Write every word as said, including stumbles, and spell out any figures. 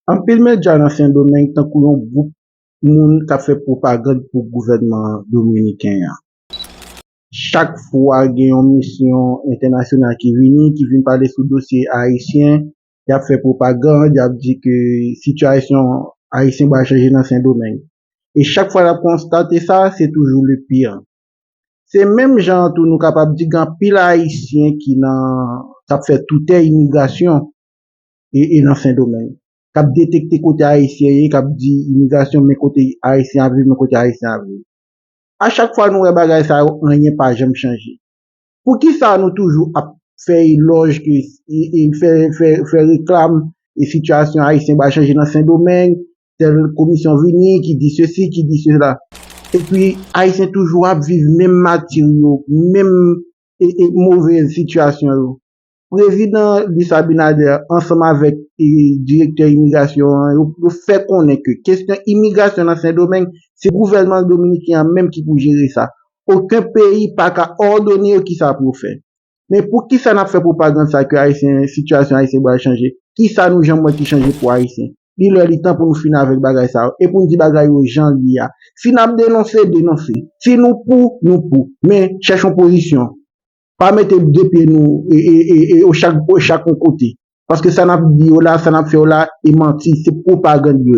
Anpil medya nan Sendomeng tankou yon gwoup moun k ap fè pwopagann pou gouvènman dominiken an. Chak fwa gen yon misyon entènasyonal ki vini, ki vin pale sou dosye ayisyen, y ap fè pwopagann, y ap di ke sitiyasyon ayisyen pral chanje nan Sendomeng. E chak fwa n ap konstate sa, se toujou le pire. Se menm jan an tou nou kapab di gen anpil ayisyen ki nan k ap fè toutè imigrasyon e, e nan Sendomeng, k ap detekte kote ayisyen ye, k ap di imigrasyon men kote ayisyen ap viv, men kote ayisyen ap viv. A chak fwa nou wè bagay sa yo, anyen pa janm chanje. Poukisa nou toujou ap fè elòj ke e, e fè, fè, fè reklam e sitiyasyon ayisyen pral chanje nan Sendomeng, tèl komisyon vini ki di sesi, ki di sela. Epi ayisyen toujou ap viv menm matir yo, menm e, e movèz sitiyasyon yo. Prezidan Luis Abinader ansanm avèk e, direktè imigrasyon an, yo, yo fè konnen ke kesyon imigrasyon nan Sendomeng, se gouvènman dominiken an menm ki pou jere sa. Okenn peyi pa ka òdone yo kisa pou yo fè. Men poukisa n ap fè pwopagann sa ke ayisyen, sitiyasyon ayisyen pral chanje? Kisa nou janm wè ki chanje pou ayisyen? Li lè li tan pou nou fini avèk bagay sa yo e pou n di bagay yo jan l ye a. Si n ap denonse, denonse. Si nou pou, nou pou. Men chèche yon pozisyon. Pa mete de pye nou e, e, e, e, o chak, o chak yon kote. Paske sa n ap di yo la, sa n ap fè yo la, e manti, se pwopagann yo.